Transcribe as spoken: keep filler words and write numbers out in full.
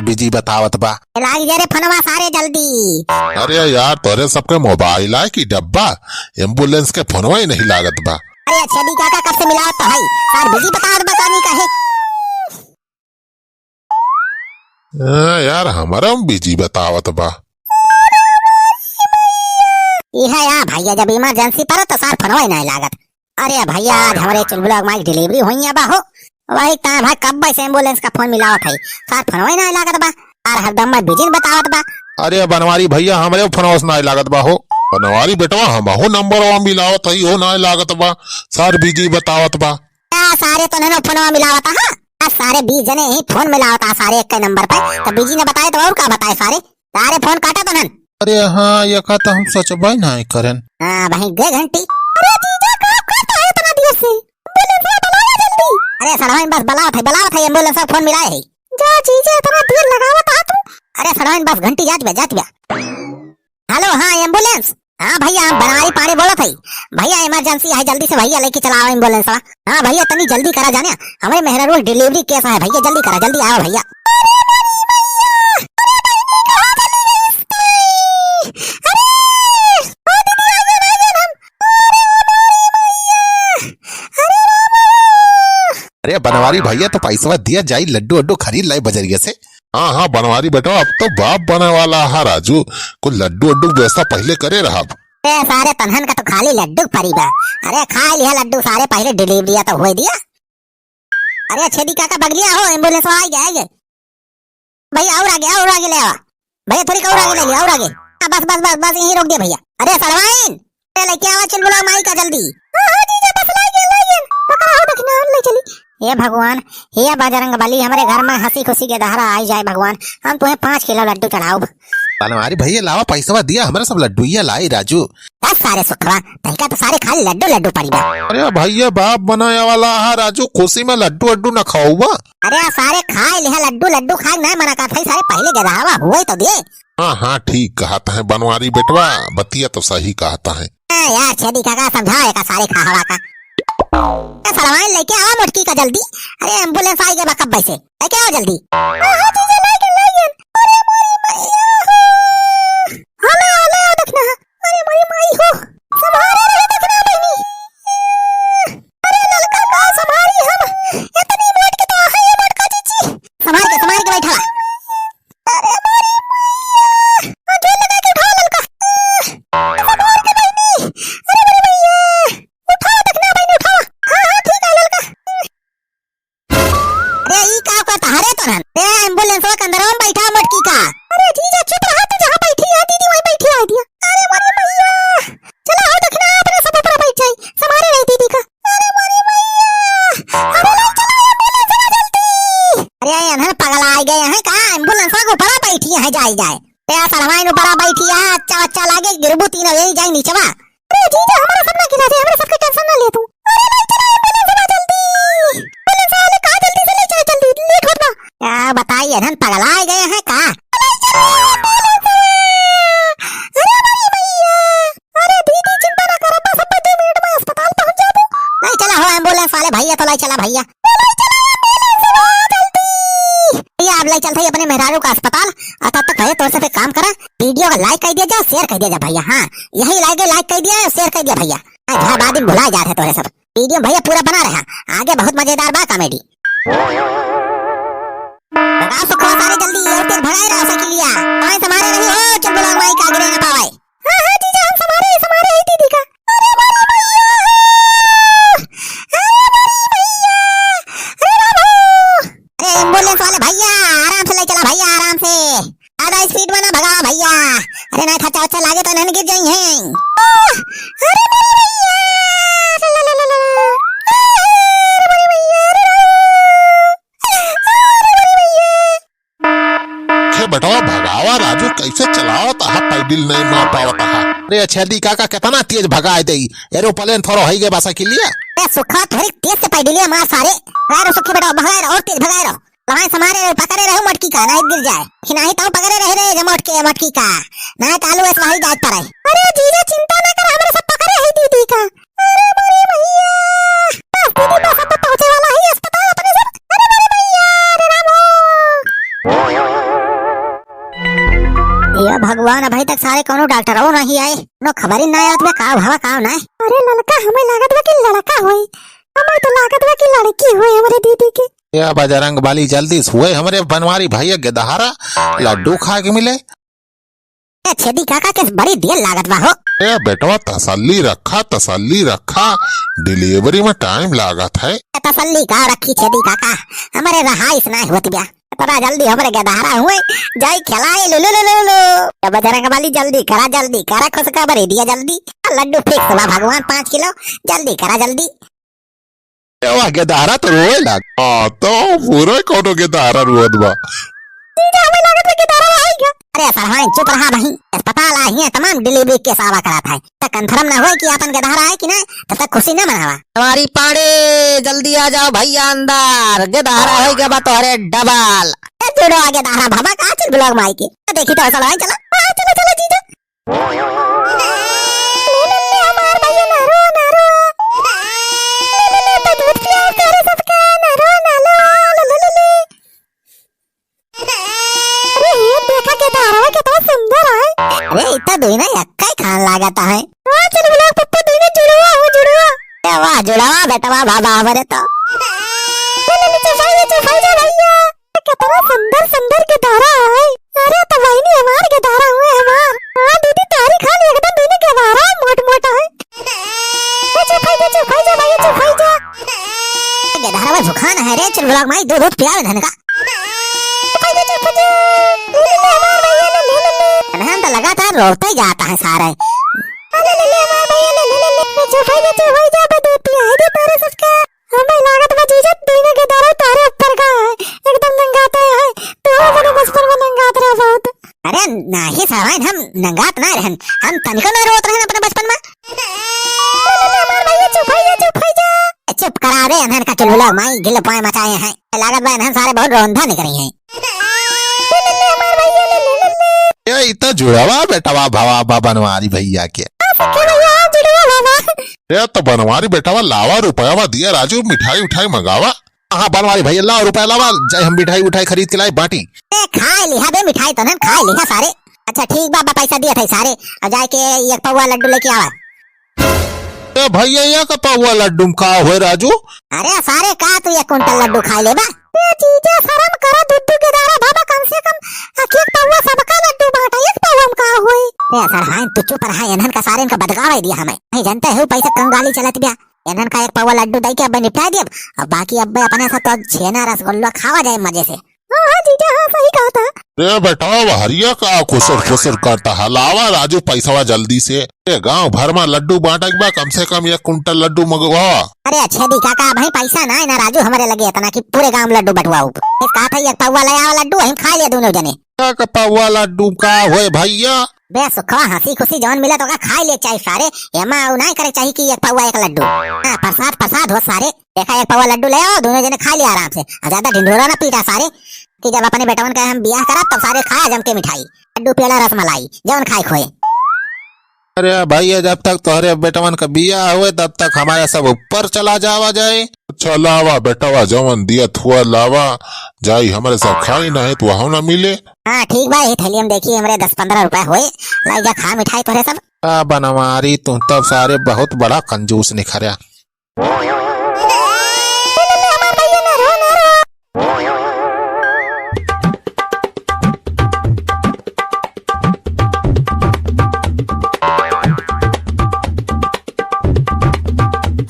बिजी बतावत बा। लाग जा रे फोनवा सारे जल्दी। अरे यार, तोरे सबके मोबाइल आए कि डब्बा? एम्बुलेंस के फोनवा ही नहीं लागत बा। अरे अच्छा दी काका, कब से मिलावत तो है, सार बिजी बतावत बा, जानी काहे। हाँ यार, हमारा बिजी बतावत बा। इहे या भैया, जब इमरजेंसी पड़े तो सार फोनवा ही नहीं लागत। अरे भैया, आज हमरे चुलबुला माई डिलीवरी होई है बा हो। वही टाइम है, कब से एम्बुलेंस का फोन मिलावत है, सार फोनवा ही नहीं लागत बा। और हरदम मैं बिजी बतावत बा। अरे बनवारी भैया, हमरे फोनवा से नहीं लागत बा हो। बनवारी बेटवा, हमहू नंबर वा मिलावत है, हो नहीं लागत बा, सार बिजी बतावत बा। आ, सारे तो नहीं फोनवा मिलावत है, हाँ? आ, सारे बीस जने ही फोन मिलावत है सारे एक के नंबर पे, तो बिजी न बताए तो और का बताए सारे? सारे फोन काटा तो नन। अरे हाँ, ये का तो हम सोचबे नहीं करन। हाँ, वहीं गे घंटी। अरे जीजा, का करता है इतना देर से? एम्बुलेंस बुलाओ जल्दी। अरे सड़वाइन बस बुलावत है, बुलावत है, एम्बुलेंस का फोन मिलाए है। जा जीजा, इतना देर लगावत है तू। अरे सड़वाइन बस घंटी जात बे, जात बे। हेलो, हाँ एम्बुलेंस। हाँ भैया, हम बनवारी पांडे बोलत है। भैया इमरजेंसी है, जल्दी से भैया लेके चलाओ एम्बुलेंस। हाँ भैया, तनी जल्दी करा जाने, हमरे मेहरारू डिलीवरी केस है भैया, जल्दी करा, जल्दी आओ भैया। अरे बनवारी भैया, तो पैसवा दिया जाई, लड्डू वड्डू खरीद लाई बजरिया से। हाँ हाँ बनवारी बेटा, अब तो बाप बने वाला है राजू, कुछ लड्डू वड्डू व्यवस्था पहले करे रहब। ए सारे तनहन का तो खाली लड्डू परी बा। अरे खा लिया लड्डू सारे, पहले डिलीवरी तो हुए दिया। अरे छेदी काका बगलिया हो, एम्बुलेंस आई गए, आई गए। भैया और आगे, और आगे ले आवा। भैया थोड़ी और आगे ले लिया, और आगे। हाँ, बस बस बस बस यहीं रोक दिया भैया। अरे सरवाइन, ए लेके आवा चुलबुला माई का जल्दी। हाँ हाँ जीजा, बस लाई गए, लाई गए। पकड़ा हो देखना, हम ले चली। हे भगवान, हे बजरंग बली, हमरे घर में हंसी खुशी के दहरा आई जाए भगवान। हम तुम्हें पाँच किलो लड्डू चढ़ाउब। बनवारी भैया लावा पैसवा दिया, हमरा सब लड्डुइया लाई राजू। बस सारे सुखवा, तहिका तो सारे खाली लड्डू लड्डू पड़ी बा। अरे भैया बाप बनाए वाला है राजू, खुशी में लड्डू वड्डू न खाउबा। अरे सारे खाए लिहा लड्डू, लड्डू खाए ना मना करत है, सारे पहले गदहावा हुए तो दे। हाँ हाँ ठीक कहत है बनवारी बेटवा, बतिया तो सही कहत है। ए यार छेदी काका समझाओ एका सारे खाहवा का। ए सरवाइन लेके आवा मोटकी का जल्दी। अरे एम्बुलेंस आई गए बा कब से, लेके आओ जल्दी। हाँ हाँ जीजा लाई गए, लाई गए। अरे मोरी मैया हो। हाँ ले आओ, ले आओ देखना। अरे मोरी माई हो। संभारे रहे देखना बहनी। अरे ललका का संभारी हम। इतनी मोट के तो है ये मोटका जीजी। संभार के, संभार के बैठा। अरे मोरी मैया। हाँ, जोर लगा के उठाओ ललका। संभार के बहनी। अरे मोरी मैया। उठाओ देखना बहनी, उठाओ। हाँ हाँ ठीक है ललका। अरे ई का करता हरे तो रहन। ए एम्बुलेंस के अंदर में बैठा मोटकी का। अरे जीजा चुप रहा तू, जहाँ बैठी है दीदी वहीं बैठी है दिया। अरे मोरी मैया। चला हो देखना अपने सब ऊपर बैठ जाई। संभारे रही दीदी का। अरे मोरी मैया। अरे ले चला एम्बुलेंस में जल्दी। अरे ये अनहन पगला आ गए हैं का? एम्बुलेंस के ऊपर बैठी है, जाए जाए। ए सरवाइन ऊपर बैठी है, अच्छा अच्छा लागे गिरबू तीनों यही जाए नीचवा। अरे जीजा, हमारा सब ना गिरा दे, हमारे सबके टेंशन ना ले तू। अरे ले चला एम्बुलेंस में जल्दी। एम्बुलेंस वाले कहा जल्दी से ले चला, जल्दी, लेट होत बा। क्या बताई, अनहन पगला आ गए हैं का? ले चला एम्बुलेंस में। अरे मोरी मैया। अरे दीदी चिंता ना करो, बस अब दो मिनट में अस्पताल पहुंच जाबू। ले चला हो एम्बुलेंस वाले भैया, तो ले चला भैया। ले चला एम्बुलेंस में जल्दी। भैया आप ले चलते ही अपने मेहरारू का अस्पताल। और तब तक भैया तोर से काम करा, वीडियो का लाइक कर दिया जा, शेयर कर दिया जा भैया। हाँ यही लाइक, लाइक कर दिया, शेयर कर दिया भैया। आज हाँ बाद में भुला जाते तोरे सब। वीडियो भैया पूरा बना रहा, आगे बहुत मजेदार बा कॉमेडी। भगाओ सुखवा सारे जल्दी, और तेज भगाए रहा साइकिलिया। पाए संभारे रही हो, चुलबुला माई का गिरे ना पावे। हाँ हाँ जीजा, हम संभारे, संभारे ही दीदी का। अरे मोरी मैया हो। अरे मोरी मैया। अरे बाबू। अरे एम्बुलेंस वाले भैया, आराम से ले चला भैया, आराम से। ज्यादा स्पीड में ना भगाओ भैया। अरे नहीं खच्चा वच्चा लागे तो नहीं गिर जाई हैं। अरे मोरी मैया। ला, ला, ला, ला, ला। अरे मोरी मैया, अरे रो। अरे मोरी मैया। खे बेटवा भगावा राजू, कैसे चलावत आहा, पैडिल नहीं मार पावत आहा। अरे छेदी काका कितना तेज भगाए देई, एरोप्लेन थोड़ो है गे बा साइकिलिया। ए सुखा थोड़ी तेज से पैडिलिया मार सारे। भगाए रो सुखी बेटवा, भगाए रो, और तेज भगाए रो। वहाँ संभारे रहे, पकड़े रहे मटकी का, नहीं गिर जाए। कि नहीं तो पकड़े रहे रे, जे मटके, मटकी का। नहीं तो आलू ऐसे वही जात पर है। अरे जीजा चिंता ना कर, हमरे सब पकड़े है दीदी का। अरे मोरे भैया। बस दीदी, बस अब तो पहुँचे वाला है अस्पताल अपने सब। अरे मोरे भैया, अरे रामो। भगवान, अभी तक सारे कौनो डॉक्टरवा नहीं आए, कौनो खबर ही ना आवत बा, का भवा का ना। अरे ललका, हमें लागत बा कि लड़का होई, हमें तो लागत बा कि लड़की होई हमरे दीदी के। ए बजरंग बली, जल्दी से होए हमरे बनवारी भैया के दहारा, लड्डू खाए के मिले। ए छेदी काका के बड़ी देर लागत बा हो। ए बेटवा, तसल्ली रखा, तसल्ली रखा, डिलीवरी में टाइम लागत है। ए तसल्ली का रखी छेदी काका, हमरे रहाइश ना होत बा। थोड़ा जल्दी हमरे के दहारा हुए, जाई खिलाई लुलु लुलु लुलु। ए बजरंग बली, जल्दी करा, जल्दी करा, खुशखबरी दिया जल्दी। लड्डू फिक्स बा भगवान, पाँच किलो, जल्दी करा जल्दी। ए वाह, गेदहरा तो रोए लाग। हाँ, तो पूरा कौनो गेदहरा रोत बा। जीजा, हमें लागत है गेदहरा आई गया। अरे सरहाइन, चुप रहा बहिन। अस्पताल आई है, तमाम डिलीवरी केस आवा करत है। त कंफर्म ना होए कि आपन गेदहरा है कि ना, तब तक खुशी ना मनावा। हमारी पाड़े, जल्दी आ जाओ भैया अंदर, गेदहरा होई गया बा तोहरे डबल। ए जुड़वा गेदहरा बाबा का चिल ब्लॉग माई के। देखी तो ऐसा लगाई, चला। हाँ, चलो, चलो जीजा। ले, ले, ले, हमार भैया, ना रो, ना रो। ले, ले, ले, तो दूध पियाओ, प्यारे सबका, ना रो, ना लो, लो, लो, लो, लो। अरे, ये देखा के तारवा कितना सुंदर है। अरे, इतना दुइना यक्का ही खान लागत है। हाँ, चल बुलाओ पप्पा, दुइना जुड़वा हो, जुड़वा। ए वाह, जुड़वा बेटवा, बाबा हमरे तो। ले, ले, ले, चुपाई जा, चुपाई जा भैया। कितना सुंदर सुंदर गेदहरा है। अरे तो बहिनी हमार गेदहरा हुए हमार। हाँ दीदी तारी खान एकदम दुइने गेदहरा है, मोट मोट है। ए चुपाई जा, चुपाई जा भैया, चुपाई जा। गेदहरा में भुखान है रे, चल ब्लॉग माई दूध दूध पियावे धन का। चुपाई जा, चुपाई जा। ले ले ले हमार भैया, ले ले ले ले। इन्हन तो लगातार रोते ही जाता है सारे। ले ले ले हमार भैया, ले ले ले ले। चुपाई जा, चुपाई जा, अब दूध पिया है दे तारे सबका। हमें लागत बा जीजा, दुइने गेदहरा तारे ऊपर का है, एकदम नंगाते हैं। तू अपने बचपन में नंगात रहा बहुत। अरे नाही सरवाइन, हम नंगात ना रहन, हम तनिको ना रोत रहन अपने बचपन में। ले, ले, ले, हमार भैया चुप हो जा, चुप हो जा। चुप करा रे, इन्हन का चुलबुला माई गिल पाए मचाए हैं। लागत बा इन्हन सारे बहुत रोंधा निकरी हैं। ले, ले, ले, हमार भैया, ले, ले, ले, ले। ए, ई त जुड़वा बेटवा भवा बा बनवारी भैया के। हाँ, सखी भैया, जुड़वा बाबा। ए, त बनवारी बेटवा लावा रुपयावा दिया राजू, मिठाई उठाई मंगावा। हाँ, बनवारी भैया, लावा रुपया लावा, जाए हम मिठाई उठाई खरीद के लाए बाटी। ए, खाए लिहा बे मिठाई तो ना, खाए लिहा सारे। अच्छा, ठीक बा, बा, पैसा दिया था सारे। अब जाए के एक पौवा लड्डू लेके आवा। ए भैया, या का पौवा लड्डू में का होए राजू? अरे सारे, का तू एक कुंटल लड्डू खाए लेबा? ए जीजा, शर्म करा, दू दू गेदहरा बाबा, कम से कम एक एक पौवा सबका लड्डू बांटा, एक पौवा में का होई? ए सरहाइन, तू चुप रहा, इन्हन का सारे इनका बदगावे दिया हमें। नहीं जानते हो पैसा कंगाली चलत बिया। इन्हन का एक पौवा लड्डू दे के अब निपटा दियब, अब बाकी अब अपने सब तो छेना रसगुल्ला खावा जाए मजे से। हाँ, हाँ, जीजा, हाँ, सही कहा था। रे बेटा, हरिया का खुसर खुसर करता है? लावा राजू पैसवा जल्दी से। ए, गांव भर में लड्डू बांटे के बा, कम से कम एक कुंटल लड्डू मंगवावा। अरे अच्छे दी काका, भाई पैसा ना है ना राजू, हमारे लगे इतना कि पूरे गांव में लड्डू बंटवाऊ। इस कहा था एक पौवा ले आवा लड्डू, हम खा ले दोनों जने। का का पौवा लड्डू का होए भैया? बे सुखवा, हंसी खुशी जौन मिला तो का खाए ले चाही सारे, एमा उ नाय करे चाही कि एक पौवा एक लड्डू। हाँ, प्रसाद प्रसाद हो सारे। देखा, एक पौवा लड्डू ले आओ, दोनों जने खा लिया आराम से, और ज्यादा ढिंढोरा ना पीटा सारे, कि जब अपने बेटवन का हम बियाह करब तब सारे खाया जम के मिठाई, लड्डू पेड़ा रसमलाई, जौन खाए खोए। अरे भैया, जब तक तोहरे बेटवन का बियाह होए तब तक हमारे सब ऊपर चला जावा जाए। अच्छा लावा बेटवा, जौन दिया थुआ लावा, जाई हमारे सब खाई, नहीं तो वहाँ ना मिले। हाँ ठीक बा, यही थैली में देखिए, हमरे दस पन्द्रह रुपया होए, लाई जा खा मिठाई तोहरे सब। आ बनवारी, तू तब सारे बहुत बड़ा कंजूस निखरा।